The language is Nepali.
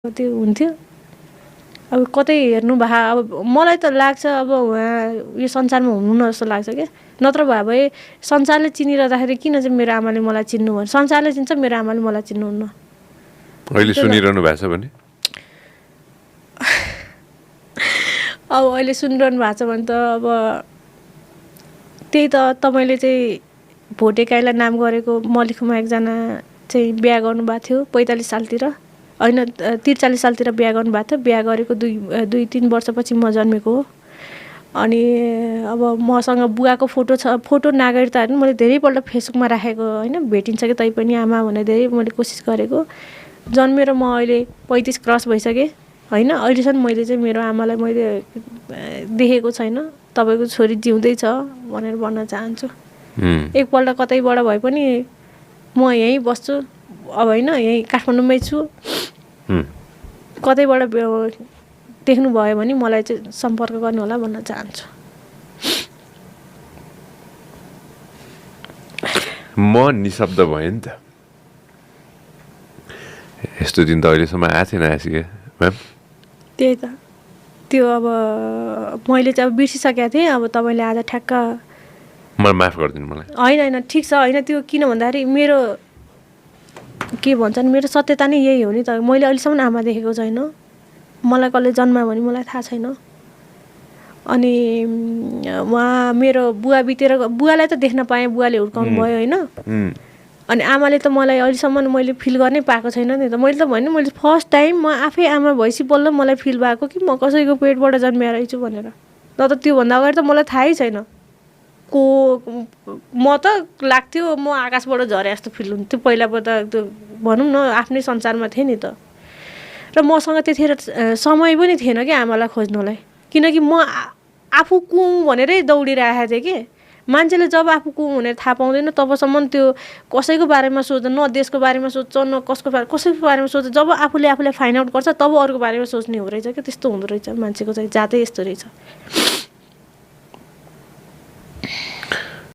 त्यो हुन्थ्यो। अब कतै हेर्नु भए अब मलाई त लाग्छ अब उहाँ यो संसारमा हुनुहुन्न जस्तो लाग्छ क्या। नत्र भए संसारले चिनिरहँदाखेरि किन चाहिँ मेरो आमाले मलाई चिन्नु भयो? संसारले चिन्छ, मेरो आमाले मलाई चिन्नुहुन्न। अहिले सुनिरहनु भएको छ भने अब अहिले सुनिरहनु भएको छ भने त अब त्यही त तपाईँले चाहिँ भोटेकाईलाई नाम गरेको मलिखुमा एकजना चाहिँ बिहा गर्नुभएको थियो 45 सालतिर, होइन 43 सालतिर बिहा गर्नुभएको थियो। बिहा गरेको 2-3 वर्षपछि म जन्मेको हो। अनि अब मसँग बुवाको फोटो छ, फोटो नागरिकताहरू मैले धेरैपल्ट फेसबुकमा राखेको होइन, भेटिन्छ कि तैपनि आमा भनेर धेरै मैले कोसिस गरेको। जन्मेर म अहिले 35 क्रस भइसकेँ होइन। अहिलेसम्म मैले चाहिँ मेरो आमालाई मैले देखेको छैन। तपाईँको छोरी जिउँदैछ भनेर भन्न चाहन्छु। एकपल्ट कतैबाट भए पनि म यहीँ बस्छु अब होइन, यहीँ काठमाडौँमै छु। कतैबाट देख्नुभयो भने मलाई चाहिँ सम्पर्क गर्नु होला भन्न चाहन्छु। म निशब्द भएँ नि त। यस्तो दिन त अहिलेसम्म आएको थिएन आसिका म्याम। त्यही त त्यो अब मैले चाहिँ अब बिर्सिसकेको थिएँ। अब तपाईँले आज ठ्याक्क मलाई माफ गरिदिनु मलाई। होइन ठिक छ होइन। त्यो किन भन्दाखेरि मेरो के भन्छन्, मेरो सत्यता नै यही हो नि त। मैले अहिलेसम्म आमा देखेको छैन। मलाई कसले जन्मायो भने मलाई थाहा छैन। अनि उहाँ मेरो बुवा बितेर, बुवालाई त देख्न पाएँ, बुवाले हुर्काउनु भयो होइन। अनि आमाले त मलाई अहिलेसम्म मैले फिल गर्नै पाएको छैन नि त। मैले त भने मैले फर्स्ट टाइम म आफै आमा भएपछि बल्ल मलाई फिल भएको कि म कसैको पेटबाट जन्मिएर रहेछु भनेर। न त त्योभन्दा अगाडि त मलाई थाहै छैन को। म त लाग्थ्यो म आकाशबाट झरे जस्तो फिल हुन्थ्यो पहिलाबाट। त्यो भनौँ न आफ्नै संसारमा थिएँ नि त। र मसँग त्यतिखेर समय पनि थिएन कि आमालाई खोज्नुलाई, किनकि म आफू को भनेरै दौडिरहेको थिएँ कि। मान्छेले जब आफू को भनेर थाहा पाउँदैन तबसम्म त्यो कसैको बारेमा सोच्छ, न देशको बारेमा सोच्छ न कसैको बारेमा सोच्छ। जब आफूले फाइन्ड आउट गर्छ तब अरूको बारेमा सोच्ने हो रहेछ क्या। त्यस्तो हुँदो रहेछ मान्छेको चाहिँ जातै यस्तो रहेछ।